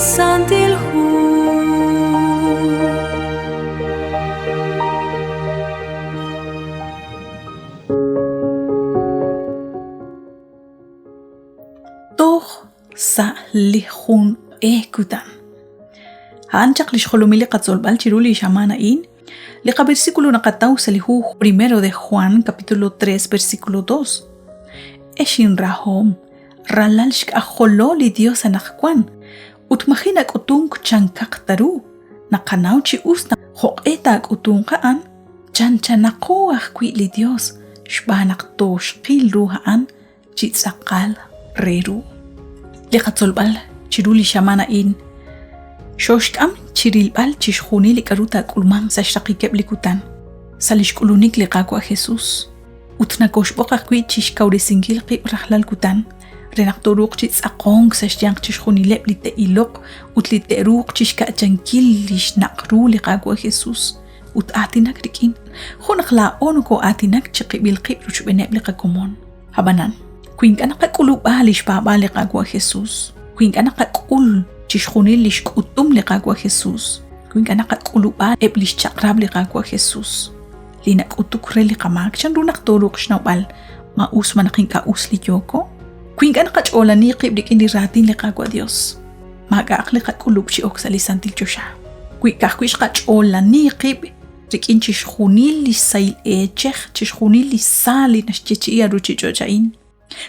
Santil Hu. Toj sa' li jun q'e kutan. A'an chaq li xjolomil li qatzolb'al chiru li xamaan a'in. Li qaversículo naqataw sa' li hu Primero de Juan, capítulo 3, versículo 2. Ex inrahom, ralal xk'ajolo li Dios anaqwan, ut maji' nak'utunk chankaq ta ru. Naqanaw chi us naq jo'q'e taak'utunq a'an, chanchanaqo ajwi' li Dios xb'aan naq tooxqil ru a'an chi tz'aqal re ru. Li qatzolb'al chiru li xamaan a'in xooxk'am chi rilb'al chixjunil li k'aru taak'ulmanq sa' xraqikeb' li kutan, sa' lix k'ulunik li Qaawa' Jesus, ut nakooxb'oq ajwi' chixkawresinkil qib' rajlal kutan re naq tooruuq chi tz'aqonk sa' xyanq chixjunileb' li te'iloq ut li te'ruuq chixka'chankil li xnaq' ru li Qaawa' Jesus ut aatinak rik'in, jo' naq laa'o nokoo'aatinak chiqib'il qib' rochb'eeneb' li qakomon. Ab'anan, wi ink'a' naqak'ulub'a li xpaab'aal li Qaawa' Jesus, wi ink'a' naqak'ul chixjunil li xk'utum li Qaawa' Jesus, wi ink'a' naqak'ulub'a eb' li xchaq'rab' li Qaawa' Jesus, li nak'utuk re li qamaak, chanru naq tooruuq xnawb'al ma us malaj ink'a' us li yooko? Wi ink'a' naqach'oolani qib' rik'in li raatin li Qaawa' Dios, maak'a'aq li qak'ulub' chi ok sa' li santil choxa. Wi ka'ajwi' xqach'oolani qib' rik'in chixjunil li sahil eechej, chixjunil li sa li naxyeechi'i a ruuchich'och' a'in,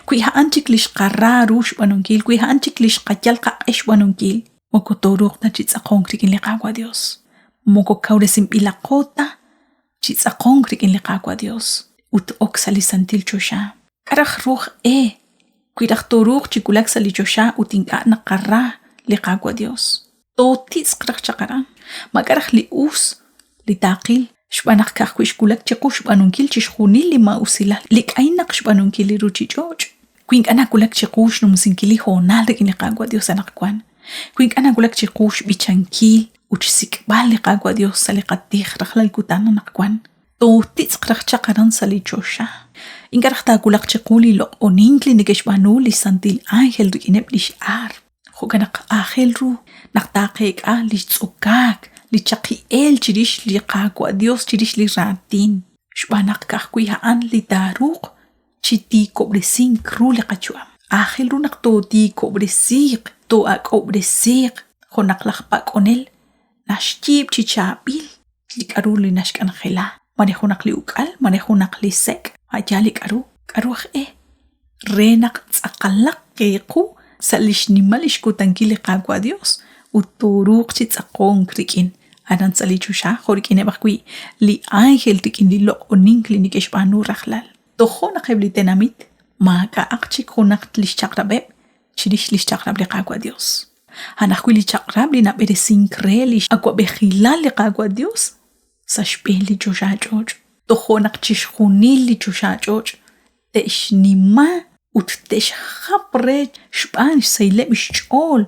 wi a'an chik li xqara ru xb'aanunkil, wi a'an chik li xqayal qaq'e xb'aanunkil, moko tooruuq ta chi tz'aqonk rik'in li Qaawa' Dios. Moko kawresinb'ilaqo ta chi tz'aqonk rik'in li Qaawa' Dios ut ok sa' li santil choxa. K'a' raj ru aj-e wi raj tooruuq chi wulak sa' li choxa ut ink'a' naqara li Qaawa' Dios? Tootitz'q raj chaq aran. Maak'a' raj li us li taaqil xb'aan naq ka'ajwi' xwulak chiqu xb'aanunkil chixjunil li maa'usilal li k'aynaq xb'aanunkil li ruuchich'och'. Wi ink'a' nawulak chiqu xnumsinkil li hoonal rik'in li Qaawa' Dios anaqwan, wi ink'a' nawulak chiqu xb'ichankil ut xsik'b'al li Qaawa' Dios sa' li qatij rajlal kutan anaqwan, tootitz'q raj chaq aran sa' li choxa. Ink'a' raj taawulaq chiqu li loq'onink li neke'xb'aanu li santil ánjel rik'ineb' lix aarp. Jo'kan naq aajel ru naq taaqeek'a li xtz'okaak, li chaqi'eel chirix li Qaawa' Dios, chirix li raatin, xb'aan naq ka'ajwi' a'an li taaruuq chi tiikob'resink ru li qayu'am. Aajel ru naq tootiikob'resiiq, too'ak'ob'resiiq jo' naq laj pak'onel naxyiib' chi chaab'il li k'aru li naxk'anjela, mare junaq li uk'al, mare junaq li sek', a' yaal li k'aru, k'aru aj e, re naq tz'aqalaq qe qu sa' li xnimal lix kutankil li Qaawa' Dios ut tooruuq chi tz'aqonk rik'in aran sa' li choxa jo' rik'ineb' ajwi' li ánjel rik'in li loq'onink li neke'xb'aanu rajlal. Tojo' naq eb' li tenamit maak'a'aq chik junaq li xchaq'rab'eb' chirix li xchaq'rab' li Qaawa' Dios. A'an ajwi' li chaq'rab' li nab'eresink re li x'awab'ejilal li Qaawa' Dios sa' xb'een li choxach'och'. Tojo' naq chixjunil li choxach'och' te'xnima ut te'xjap re xb'aan xsahileb' xch'ool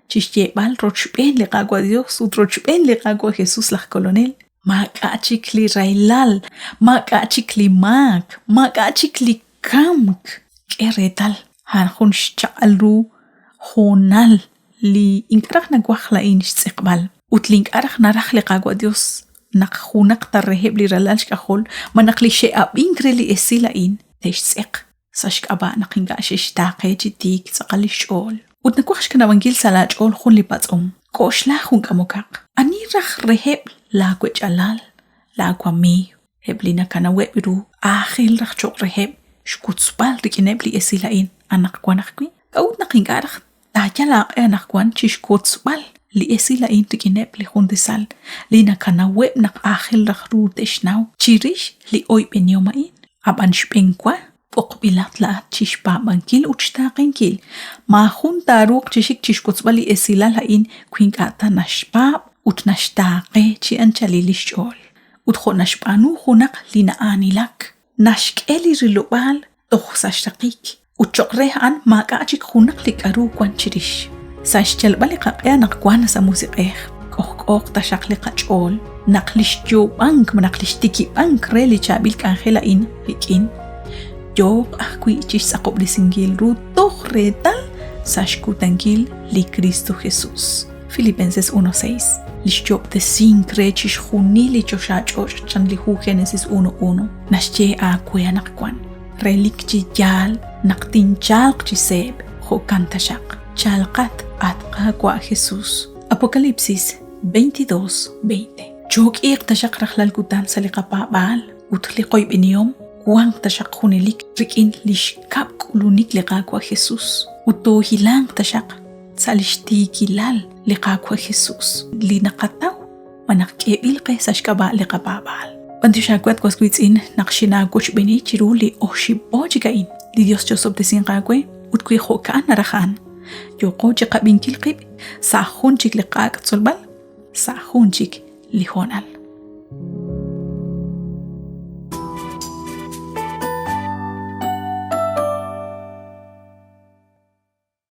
chi xyeeb'al rochb'een li Qaawa' Dios ut rochb'een li Qaawa' Jesus laj Kolonel. Maak'a' chik li rahilal, maak'a' chik li maak, maak'a' chik li kamk. K'e reetal, a'an jun xchaq'al ru hoonal li ink'a' raj nawaj laa'in xtz'eqb'al ut li ink'a' raj naraj li Qaawa' Dios naq junaq ta reheb' li ralal xk'ajol malaj li xe'ab'ink re li esil a'in te'xtz'eq sa' xk'ab'a' naq ink'a' xe'xtaaqe chi tiik tz'aqal lix ch'ool. Ut nawaj xkanab'ankil sa' laa ch'ool jun li patz'om. K'oxla jun k'amokaq. Ani raj reheb' laa wech'alal, laa wamiiw, eb' li nakanaweb' ru aajel raj cho'q reheb' xwotzb'al rik'ineb' li esil a'in anaqwan ajwi'? K'a'ut naq ink'a' raj taayal aaq'e anaqwan chi xwotzb'al li esil a'in rik'ineb' li jun tasal li nakanaweb' naq aajel raj ru te'xnaw chirix li oyb'enihom a'in? Ab'an xb'enwa b'oqb'ilat laa'at chi xpaab'ankil ut xtaaqenkil. Maajun taaruuq chi xik chi xwotzb'al li esilal a'in wi ink'a' ta naxpaab' ut naxtaaqe chi anchalil li xch'ool. Ut jo' naxb'aanu junaq li na'aanilak, naxk'e li rilob'aal toj sa' xraqik, ut cho'q re a'an maak'a' chik junaq li k'aru wank chirix. Sa' xyalb'al li qaq'e anaqwan sa' musiq'ej, k'ojk'ooq taxaq li qach'ool naq li xyoob'ank malaj li xtikib'ank re li chaab'il k'anjel a'in qik'in, yooq ajwi' chi xtz'aqob'resinkil ru toj reetal sa' xkutankil li Kristo Jesus. Filipenses 1:6. Li xyoob'tesink re chixjunil li choxach'och' chan li hu Genesis 1:1 naxye aawe anaqwan. Relik chi yaal naq tinchalq chi seeb', jo'kan taxaq. Chalqat, at Qaawa' Jesus. Apocalipsis 22:20. Chook'iiq taxaq rajlal kutan sa' li qapaab'aal ut li qoyb'enihom wanq taxaq junelik rik'in li xkab' k'ulunik li Qaawa' Jesus ut toohilanq taxaq sa' li xtiikilal li Qaawa' Jesus li naqataw malaj k'eeb'il qe sa' xk'ab'a' li qapaab'aal. B'antiox aawe at was wiitz'in naq xinaawochb'eeni chiru li oxib' po chik a'in. Li Dios chi'osob'tesinq aawe ut wi jo'ka'an naraj a'an, yooqo chiqab'inkil qib' sa' jun chik li q'aak' tzolb'al, sa' jun chik li hoonal.